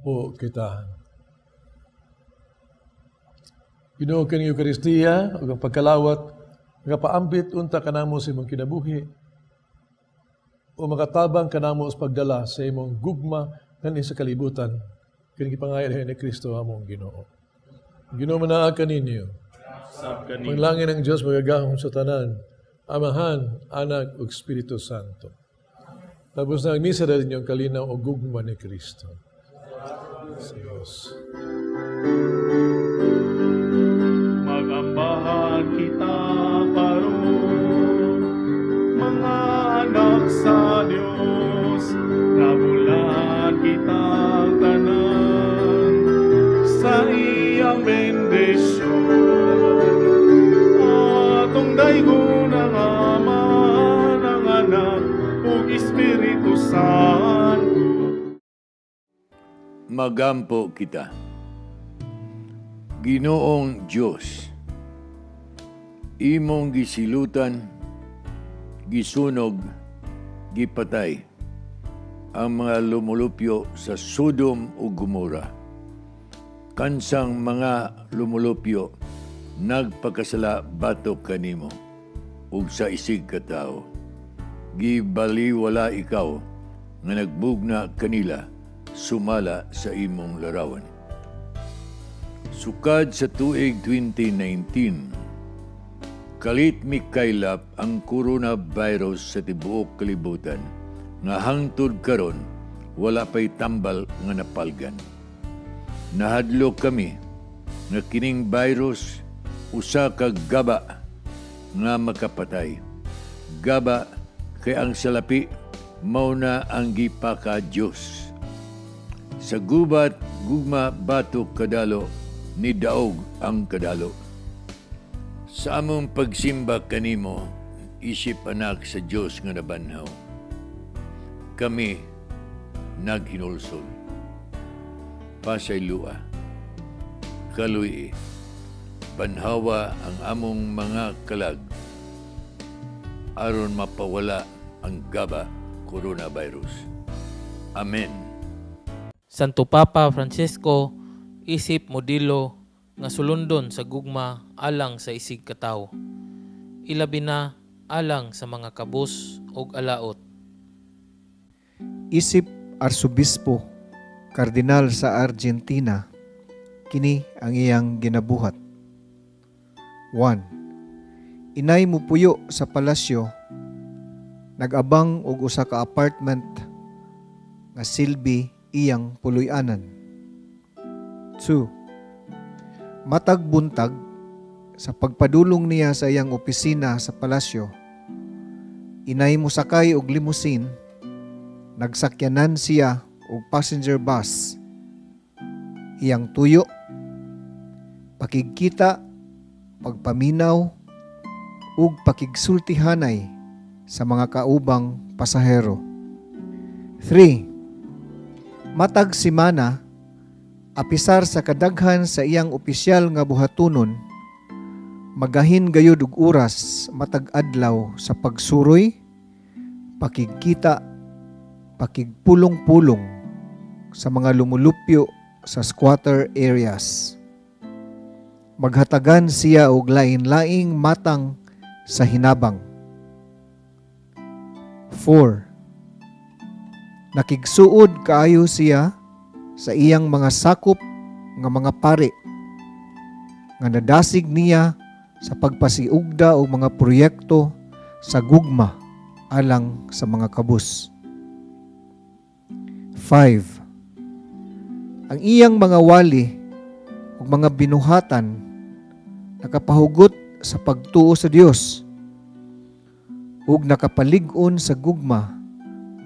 Magampo kita. Ginoo, kining Eukaristiya ug ang pagkalawat makapaambit unta kanamo sa imong kinabuhi o makatabang kanamo sa pagdala sa imong gugma nganhi sa kalibutan. Kini gipangayo ni Kristo among Ginoo. Ginoo manaa kaninyo. Sab kanimo. Panalangin ang Dios makagagahom sa tanan, Amahan, Anak ug Espiritu Santo. Tapos na ang misa, dali ninyong kalinaw o gugma ni Kristo. Sa Diyos. Magambahan kita karon, mga anak sa Dios, nabulahan kita tanan sa iyang bendisyon. Atong daygon ang Ama, ang Anak ug Espiritu Santo. Magampo kita. Ginoong Dios, imong gisilutan, gisunog, gipatay ang mga lumulupyo sa Sodom ug Gomora. Kansang mga lumulupyo nagpakasala batok kanimo ug sa isig katao. Gibaliwala ikaw nga nagbugna kanila sumala sa imong larawan. Sukad sa tuig 2019, kalit mikaylap ang coronavirus sa tibuok kalibutan nga hangtod karon wala pay tambal nga napalgan. Nahadlok kami nga kining virus usa ka gaba nga makapatay. Gaba kay ang salapi mao na ang gipaka Dios. Sa gubat gugma batok kadalo ni daog ang kadalo. Sa among pagsimba kanimo, isip anak sa Dios nga nabanhaw, kami naghinulsol. Pasaylua, kaluy, banhawa ang among mga kalag aron mapawala ang gaba coronavirus. Amen. Santo Papa Francisco isip modelo nga sulundon sa gugma alang sa isig katawo. Ilabi na alang sa mga kabus ug alaot. Isip Arsobispo Kardinal sa Argentina, kini ang iyang ginabuhat. 1. Inay mupuyo sa palasyo, nag-abang og usa ka apartment nga silbi iyang puloy-anan. 2. Matag buntag sa pagpadulong niya sa iyang opisina sa palasyo, inay mosakay og limousine, nagsakyanan siya og passenger bus. Iyang tuyo, pakigkita, pagpaminaw, ug pakigsultihanay sa mga kaubang pasahero. 3. Matag semana, apisar sa kadaghan sa iyang opisyal nga buhatunon, magahin gayud og oras matag adlaw sa pagsuroy, pakigkita, pakigpulong-pulong sa mga lumulupyo sa squatter areas. Maghatagan siya og lain-laing matang sa hinabang. 4. Nakigsuod kaayo siya sa iyang mga sakop nga mga pari nga nadasig niya sa pagpasiugda og mga proyekto sa gugma alang sa mga kabus. 5. Ang iyang mga wali ug mga binuhatan nakapahugot sa pagtuo sa Dios ug nakapalig-on sa gugma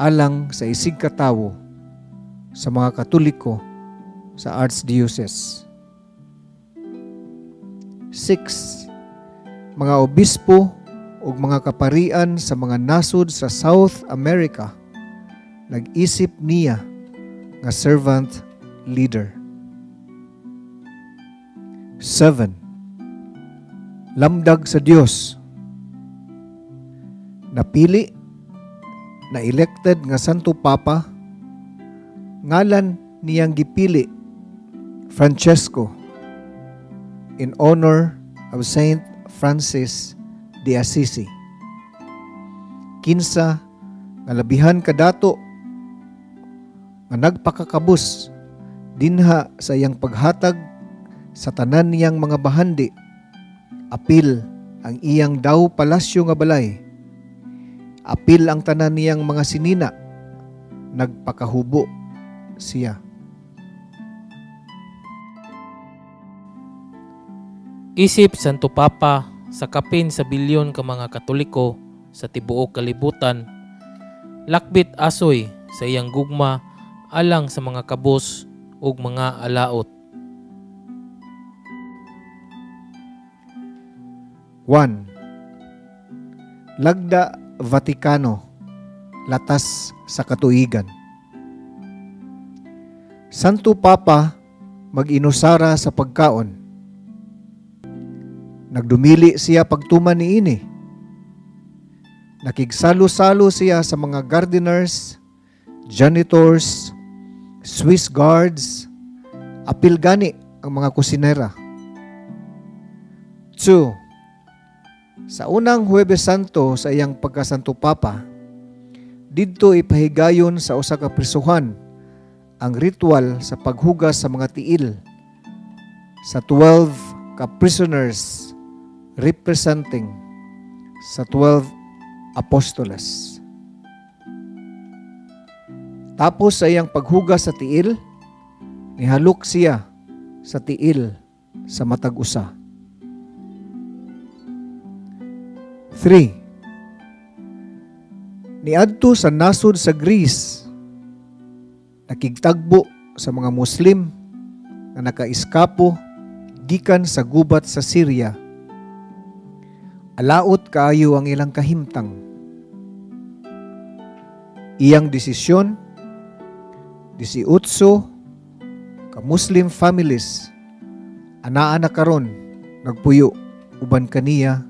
alang sa isig katawo sa mga Katoliko sa Archdiocese. 6. Mga obispo ug mga kaparian sa mga nasod sa South America nag-isip niya nga servant leader. 7. Lamdag sa Dios. Napili na elected nga Santo Papa, ngalan niyang gipili Francesco in honor of Saint Francis de Assisi. Kinsa nga labihan kadato nga nagpakakabus dinha sa iyang paghatag sa tanan niyang mga bahandi, apil ang iyang daw palasyo nga balay, apil ang tanan niyang mga sinina, nagpakahubo siya. Isip Santo Papa sa kapin sa bilyon ka mga Katoliko sa tibuok kalibutan, lakbit asoy sa iyang gugma alang sa mga kabos ug mga alaot. 1. Lagda Vaticano, latas sa katuigan. Santo Papa mag-inusara sa pagkaon. Nagdumili siya pagtuman niini. Nakigsalo-salo siya sa mga gardeners, janitors, Swiss guards, apil gani ang mga kusinera. 2. Sa unang Huwebes Santo sa iyang pagkasanto Papa, didto ipahigayon sa usa ka prisuhan ang ritual sa paghugas sa mga tiil sa 12 ka prisoners representing sa 12 apostoles. Tapos sa iyang paghugas sa tiil, nihalok siya sa tiil sa matag usa. 3. Niadto sa nasod sa Greece, nakigtagbo sa mga Muslim na nakaiskapo gikan sa gubat sa Syria. Alaot kaayo ang ilang kahimtang. Iyang desisyon, 18 ka Muslim families anaa na karon nagpuyo uban kaniya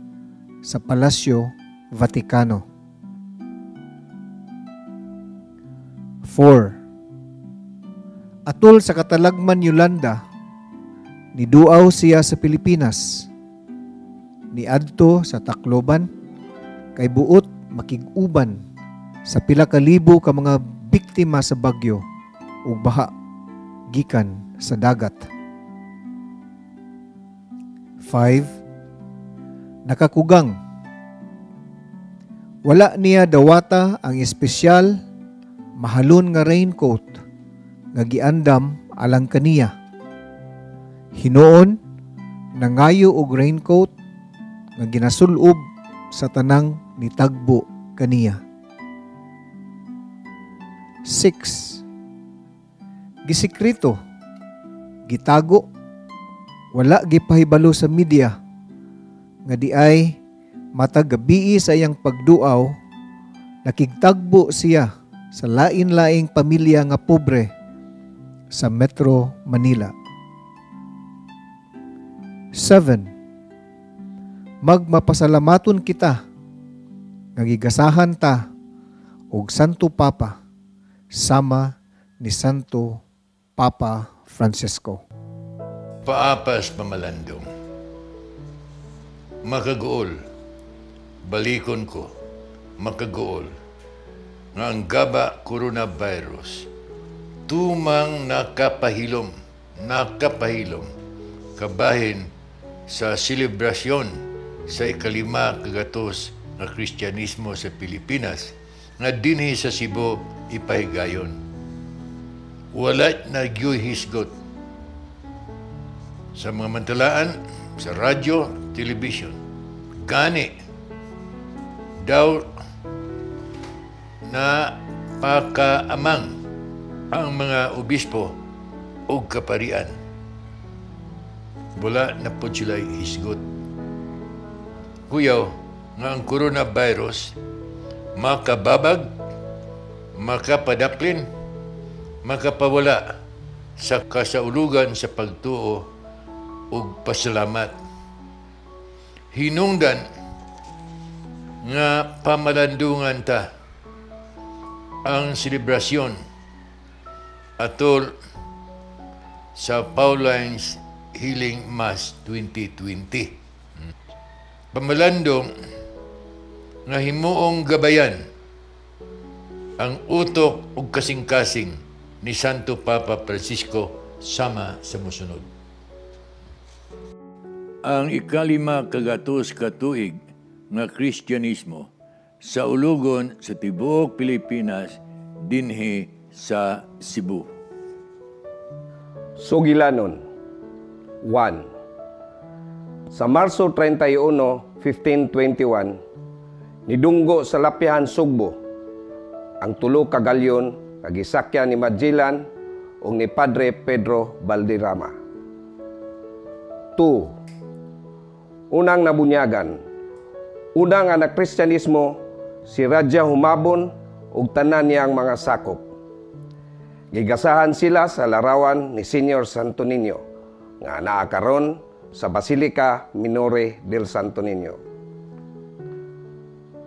sa Palasyo Vaticano. 4. Atol sa katalagman Yolanda, niduaw siya sa Pilipinas. Niadto sa Tacloban kay buot makig-uban sa pila ka libo ka mga biktima sa bagyo ug baha gikan sa dagat. 5. Nakakugang. Wala niya dawata ang espesyal mahalon nga raincoat nga giandam alang kaniya. Hinuon nangayo og raincoat nga ginasulob sa tanang nitagbo kaniya. 6. Gisikreto, gitago, wala gipahibalo sa media nga di ay matag gabii sa iyang pagduaw, nakigtagbo siya sa lain-laing pamilya nga pobre sa Metro Manila. 7. Magmapasalamaton kita nga gigasahan ta og Santo Papa sama ni Santo Papa Francisco. Paapas pamalandong, makaguol, balikon ko, makaguol, nga ang gaba coronavirus, tumang nakapahilom, kabahin sa selebrasyon sa 5 kagatos nga Kristyanismo sa Pilipinas, nga dinhi sa Cebu ipahigayon. Wala na gyuy hisgot sa mga mantalaan, sa radyo, television. Gani daw na pakaamang ang mga obispo o kaparian. Wala na po sila hisgot. Kuyaw nga ang coronavirus makababag, makapadaplin, makapawala sa kasaulugan sa pagtuo ug pasalamat. Hinungdan nga pamalandungan ta ang selebrasyon atol sa Paulines Healing Mass 2020. Pamalandong nga himuong gabayan ang utok ug kasing-kasing ni Santo Papa Francisco sama sa musunod. Ang 500 ka tuig nga Kristyanismo sa ulugon sa tibuok Pilipinas dinhi sa Cebu. Sugilanon 1. Sa Marso 31, 1521, nidunggo sa Lapyahan, Sugbo, ang tulo ka galyon nga gisakyan ni Magellan ug ni Padre Pedro Valderrama. 2. Unang nabunyagan. Una nga na-Kristyanismo si Radja Humabon ug tanan niyang mga sakop. Gigasahan sila sa larawan ni Senior Santo Niño nga naa karon sa Basilica Minore del Santo Niño.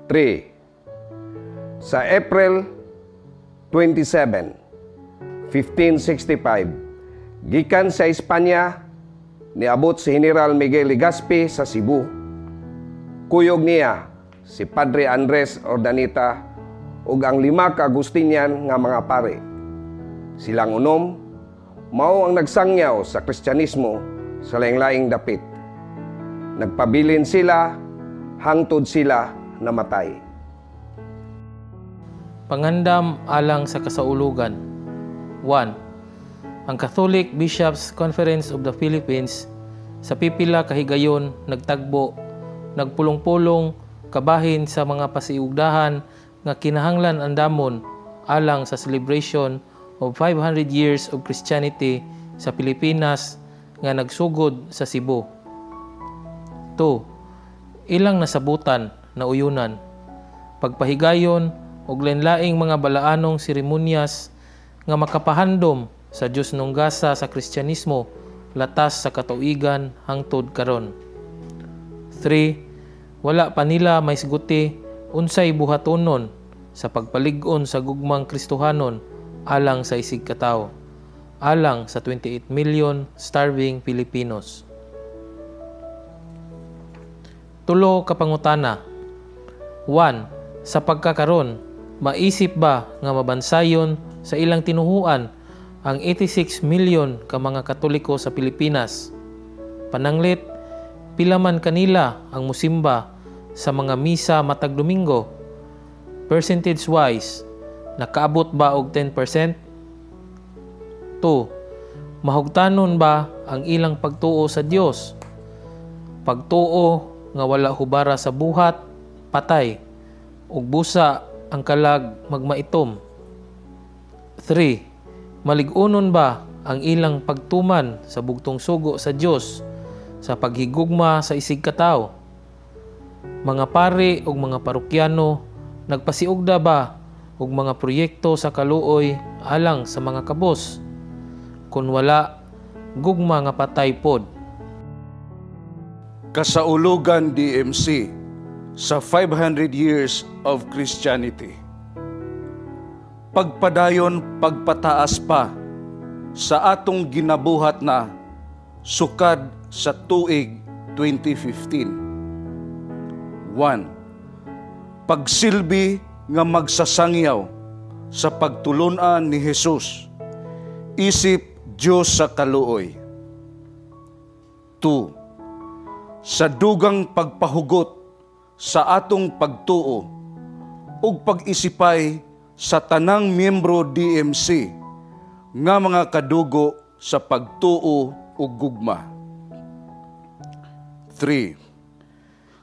3. Sa April 27, 1565, gikan sa Espanya, niabot si General Miguel Legaspi sa Cebu. Kuyog niya si Padre Andres Urdaneta ug ang 5 ka Agustinian nga mga pare. Silang unom mao ang nagsangyaw sa Kristyanismo sa laing-laing dapit. Nagpabilin sila hangtod sila namatay. Pangandam alang sa kasaulugan. 1. Ang Catholic Bishops' Conference of the Philippines sa pipila kahigayon nagtagbo, nagpulong-pulong kabahin sa mga pasiugdahan nga kinahanglan andamon alang sa celebration of 500 years of Christianity sa Pilipinas nga nagsugod sa Cebu. 2. Ilang nasabutan na uyunan, pagpahigayon og lain-laing mga balaanong seremonyas nga makapahandom sa Dios nunggasa sa Kristyanismo latas sa katuigan hangtod karon. 3. Wala pa nila maisguti unsay buhatonon sa pagpalig-on sa gugmang Kristohanon alang sa isig katawo, alang sa 28 million starving Filipinos. Tulo ka pangutana. 1. Sa pagkakaron, maisip ba nga mabansayon sa ilang tinuhuan ang 86 million ka mga Katoliko sa Pilipinas? Pananglit, pila man kanila ang musimba sa mga misa matag Domingo? Percentage wise, nakaabot ba og 10%? 2. Mahugtanon ba ang ilang pagtuo sa Dios? Pagtuo nga wala hubara sa buhat, patay, ug busa ang kalag magmaitom. 3. Malig-unon ba ang ilang pagtuman sa bugtong sugo sa Dios sa paghigugma sa isig katawo? Mga pari ug mga parokyano nagpasiugda ba og mga proyekto sa kaluoy alang sa mga kabos? Kun wala, gugma nga patay pod. Kasaulugan DMC sa 500 years of Christianity. Pagpadayon, pagpataas pa sa atong ginabuhat na sukad sa tuig 2015. 1. Pagsilbi nga magsasangyaw sa pagtulunan ni Jesus, isip Diyos sa kaluoy. 2. Sa dugang pagpahugot sa atong pagtuo ug pag-isipay sa tanang miyembro DMC nga mga kadugo sa pagtuo ug gugma. 3.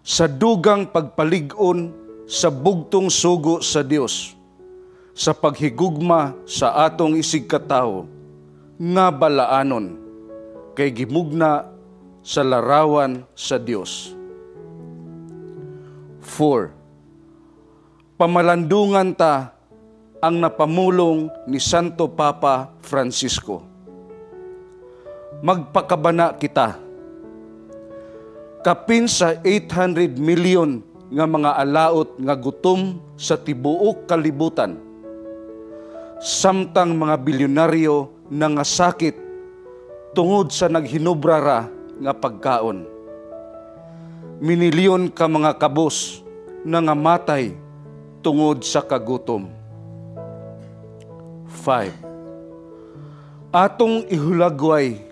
Sa dugang pagpalig-on sa bugtong sugo sa Dios sa paghigugma sa atong isigkatawo nga balaanon kay gimugna sa larawan sa Dios. 4. Pamalandungan ta ang napamulong ni Santo Papa Francisco. Magpakabana kita. Kapin sa 800 million nga mga alaot nga gutom sa tibuok kalibutan, samtang mga bilyonaryo nangasakit tungod sa naghinubra ra nga pagkaon. Minilyon ka mga kabos nangamatay tungod sa kagutom. 5. Atong ihulagway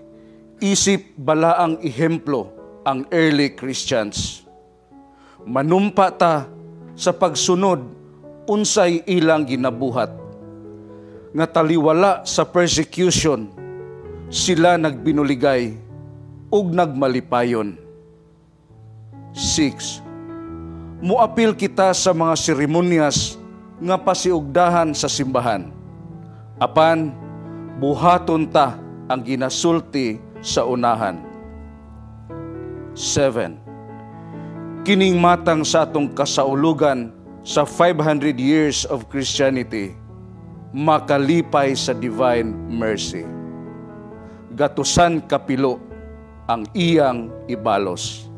isip balaang ehemplo ang early Christians. Manumpa ta sa pagsunod unsay ilang ginabuhat. Nga taliwala sa persecution, sila nagbinuligay ug nagmalipayon. 6. Muapil kita sa mga seremonyas nga pasiugdahan sa simbahan. Apan, buhaton ta ang ginasulti sa unahan. 7. Kining matang sa atong kasaulugan sa 500 years of Christianity, makalipay sa divine mercy. Gatusan kapilo ang iyang ibalos.